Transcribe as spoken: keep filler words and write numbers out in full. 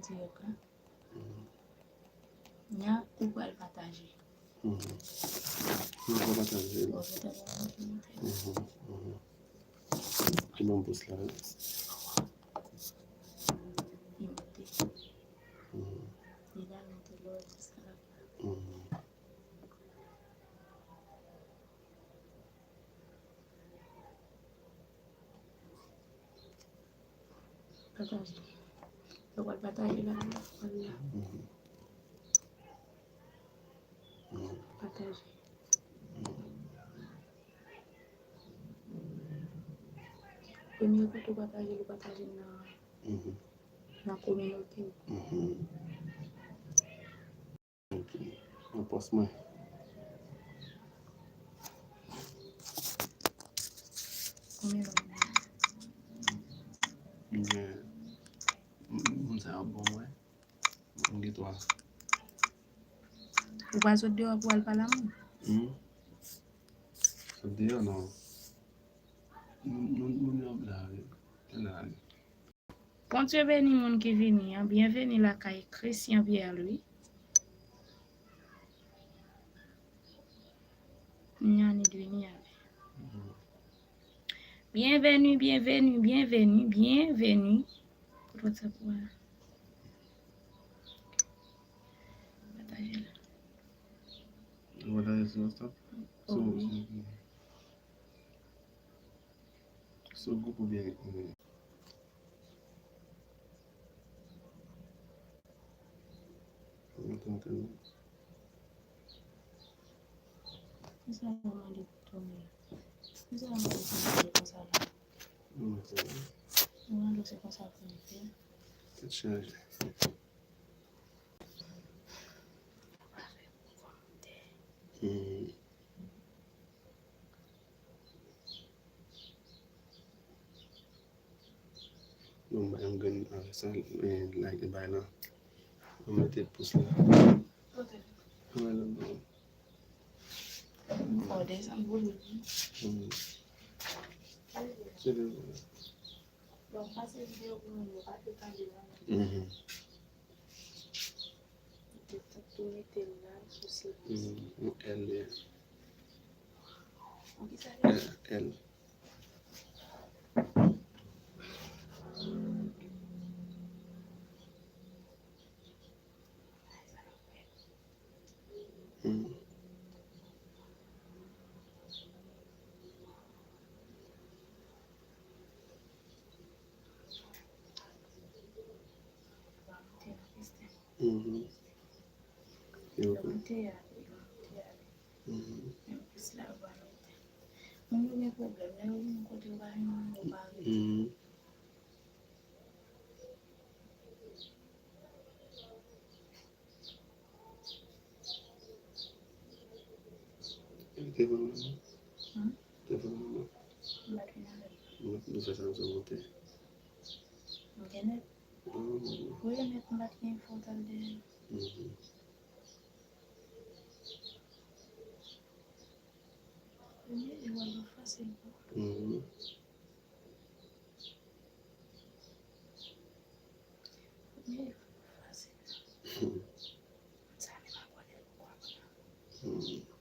Ti yo ka. Nya ou pral pataje. Mhm. Mwen pral pataje. Ou pral pataje. Mhm, mhm. Ki ban pous la. Li monte. Mhm. Li la monte lò jiska la. Mhm. Pataje. Yo pral pataje la, yo pral la. Mhm. Mhm. Pataje. Mhm. Premye kote w pataje, ou pataje nan, mhm, nan kominote w. Mhm. Ok. Nan pòs mwen. Konbyen moun? Mwen, moun sa yo bon mwen. Mwen gen twa. Ou pa sot deyò pou al pale a moun? Hmm. Sot deyò, non. Moun, moun, moun yo ap la, wi. Yo la, wi. Bondye beni moun ki vini an. Byenveni lakay Christian Pierre Louis. Ni ani dwe ni ale. Byenveni, byenveni, byenveni, byenveni. Kot WhatsApp ou a? Pataje la. Ou pataje sou WhatsApp? Sou, wi. Sou, sou gwoup oubyen, euh, Kisa yo mande pou tounen? Kisa yo mande pou tounen konsa la? Mwen mande se konsa pou nou fè. Tèt chaje. Hmm. Bon, m bay yon grenn avè sa, eh, like bay la. Mwen mete pous la. Mwen la, bon. Fò desann pou li. Hmm. Se vre. Bon, pase videyo pou moun yo pa te tande la. Mhm. Ou te tou mete l la sou silans. Mhm. Yon L. Pou ki sa li? L, L. Hmm. Mhm. Yo koute ale, yo koute ale. Mhm. Menm plis la yo pa mete. Moun yo gen pwoblèm, lè yo vin kote yo pa gen moun, yo pa rete. Mhm. Telefòn mwen non. Hmm? Telefòn mwen non. M pa t vin avè l. M ap bezwen sa m sou monte. M gen nèt. Hmm. Wi, nèt m pa t gen fòt al dèyè. Mhm. Premye jou a pa fasil pou. Mhm. Premye jou a pa fasil. Mhm. Sa menm abòne pou konprann. Mhm.